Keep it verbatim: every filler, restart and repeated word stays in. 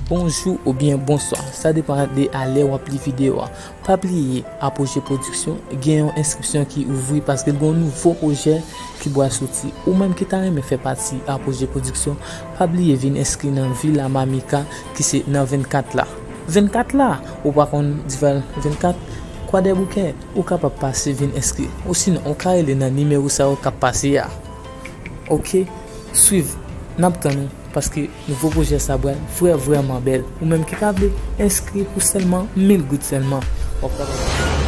Bonjou oubyen bonswa, sa depann de alè w ap li videyo a. Pa bliye, Apogee Production gen yon enskripsyon ki ouvri paske l gen yon nouvo pwojè ki pral soti. Ou menm ki ta renmen fè pati Apogee Production, pa bliye vin enskri nan Villa Mamica ki se nan vennkat la. Vennkat la! Ou pa konn Dival vennkat? Kwadèboukè, ou kapab pase vin enskri. Osinon, ou ka rele nan nimewo sa yo k ap pase a. Oke, swiv, n ap tann ou, paske nouvo pwojè sa pral vrè, vrèman bèl. Ou menm ki ta vle, enskri pou sèlman mil goud sèlman. W ap kapab